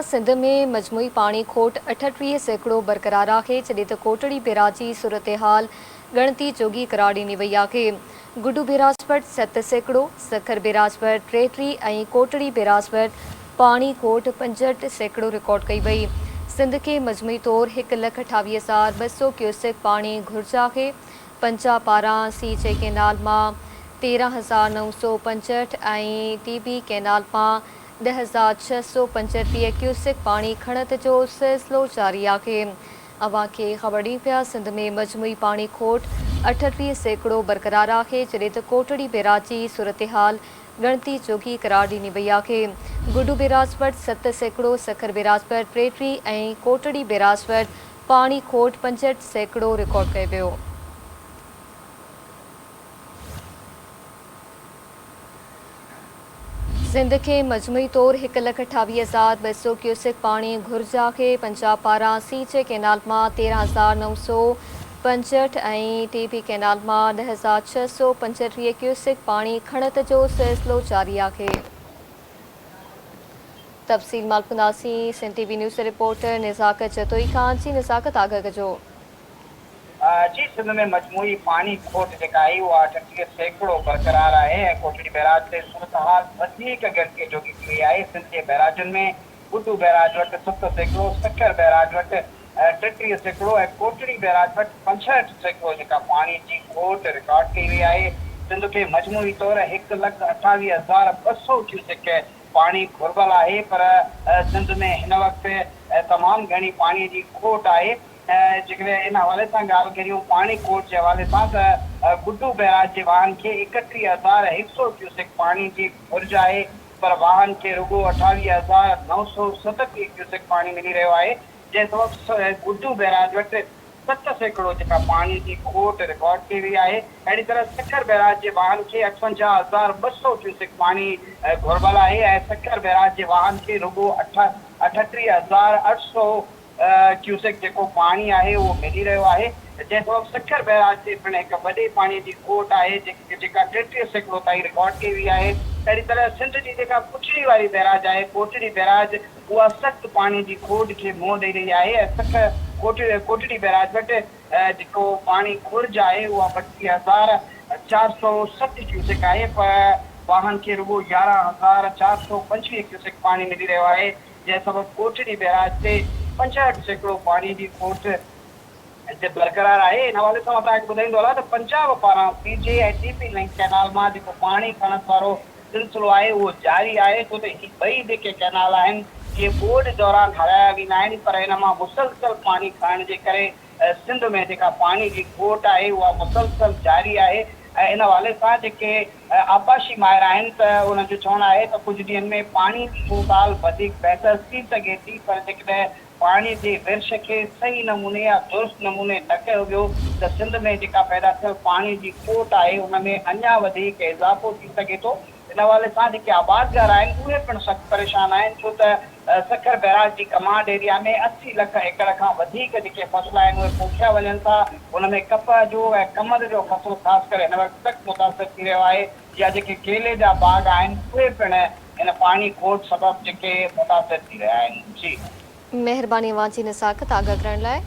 سنڌ ۾ مجموعي پاڻي کوٽ 38% برقرار آهي، جڏهن ته ڪوٽڙي بيراج جي صورتحال ڳڻتي جوڳي قرار ڏني وئي آهي. گڊو بيراج وٽ 7%، سکر بيراج وٽ 33 ۽ ڪوٽڙي بيراج وٽ پاڻي کوٽ 65% رڪارڊ ڪئي وئي. سنڌ کي مجموعي طور هڪ لک 28,200 ڪيوسڪ پاڻي گهرج آهي. پنجاب پاران سي جي ڪئنال مان 13,965 ۽ ٽي بي ڪئنال مان 10,635 ڪيوسڪ پاڻي کڻت جو سلسلو جاري آهي. اوهان کي خبر ڏيون پيا سنڌ ۾ مجموعي پاڻي کوٽ 38% برقرار آهي جڏهن ته ڪوٽڙي بيراج جي صورتحال ڳڻتي جوڳي قرار ڏني وئي آهي. گڊو بيراج وٽ 7%، سکر بيراج وٽ 33 ۽ ڪوٽڙي بيراج وٽ پاڻي کوٽ 65% رڪارڊ ڪيو ويو. سنڌ کي مجموعي طور هڪ لک 28,200 ڪيوسڪ پاڻي گهرج آهي، پنجاب پاران سي جي ڪئنال مان 13,965 ۽ ٽي بي ڪئنال مان 10,635 ڪيوسڪ پاڻي کڻت جو سلسلو جاري آهي. تفصيل معلوم ڪنداسين سنڌ ٽي وي نيوز جي رپورٽر نزاڪت جتوئي کان، جي نزاڪت آگاهه ڪجو. جي سنڌ ۾ مجموعي پاڻي کوٽ جيڪا آهي اها 38% برقرار آهي ۽ ڪوٽڙي بئراج تي صورتحال وڌيڪ ڳڻتيء جوڳي ٿي وئي آهي. سنڌ جي بئراجن ۾ گڊو بئراج وٽ 7%، سکر بئراج وٽ 33% ۽ ڪوٽڙي بئراج وٽ 65% جيڪا پاڻي جي کوٽ رڪارڊ ڪئي وئي آهي. سنڌ کي مجموعي طور هڪ لک 28,200 ڪيوسڪ پاڻي گهربل آهي پر سنڌ ۾ هن وقت تمام گهڻي پاڻي جي کوٽ آهي. جيڪڏهن ان حوالي سان ڳالهه ڪريون پاڻي کوٽ جي حوالي سان ته گڊو بئراج جي واهن کي 31,100 ڪيوسڪ پاڻي جي گهرج آهي پر واهن کي رڳو 28,937 ڪيوسڪ پاڻي ملي رهيو آهي جنهن سبب گڊو بئراج وٽ 7% جيڪا پاڻي جي کوٽ رڪارڊ ڪئي وئي آهي. اهڙي طرح سکر بئراج جي واهن کي 58,200 ڪيوسڪ پاڻي گهربل آهي ۽ سکر بئراج جي واهن کي رڳو 38,800 ڪيوسڪ جيڪو پاڻي آهي اهو ملي رهيو آهي جنهن سبب سکر بئراج تي پڻ هڪ وڏي پاڻي جي کوٽ آهي جيڪا 33% تائين رڪارڊ ڪئي وئي آهي. اهڙي طرح سنڌ جي جيڪا پڇڙي واري بئراج آهي ڪوٽڙي بئراج اها سخت پاڻي جي کوٽ کي منهن ڏئي رهي آهي ۽ سکر ڪوٽڙي بئراج وٽ جيڪو پاڻي گهرج آهي اها 32,460 ڪيوسڪ آهي پر واهن کي رڳو 11,425 ڪيوسڪ پاڻي ملي رهيو آهي. جنهن سبب ڪوٽڙي بئراج تي 65% پاڻي جي کوٽ برقرار آهي. ان حوالي سان مان توهان کي ٻڌائيندو هلان ته پنجاب پاران P J ۽ T P link canal مان جيڪو پاڻي کڻڻ وارو سلسلو آهي اهو جاري آهي ڇو ته هي ٻئي جيڪي ڪئنال آهن اهي ٻوڏ دوران هلايا ويندا آهن پر ان مان مسلسل پاڻي کڻڻ جي ڪري سنڌ ۾ جيڪا پاڻي جي کوٽ آهي اها مسلسل جاري آهي ۽ ان حوالي سان جيڪي آبپاشي ماهر آهن ته انهن جو چوڻ آهي ته ڪجهه ڏينهن ۾ پاڻي جي صورتحال وڌيڪ بهتر ٿي سگهي ٿي پر جيڪڏهن پاڻي جي ورڇ کي صحيح نموني يا درست نموني نه ڪيو ويو ته سنڌ ۾ جيڪا پيدا ٿيل پاڻي جي کوٽ آهي ان ۾ اڃا وڌيڪ اضافو ٿي سگهي ٿو. ان حوالي سان جيڪي آبادگار آهن اهي پڻ سخت پريشان آهن ڇو ته سکر بئراج جي ڪمانڊ ايريا ۾ 80 لک ايڪڙ کان وڌيڪ جيڪي فصل آهن اهي پوکيا وڃن ٿا ان ۾ ڪپهه جو ۽ ڪمند جو فصل خاص ڪري هن وقت سخت متاثر ٿي رهيو آهي يا جيڪي ڪيلي جا باغ آهن اهي پڻ هن پاڻي کوٽ سبب جيڪي متاثر ٿي رهيا آهن جي. مهرباني اوهان جي نزاڪت آگاهه ڪرڻ لاء.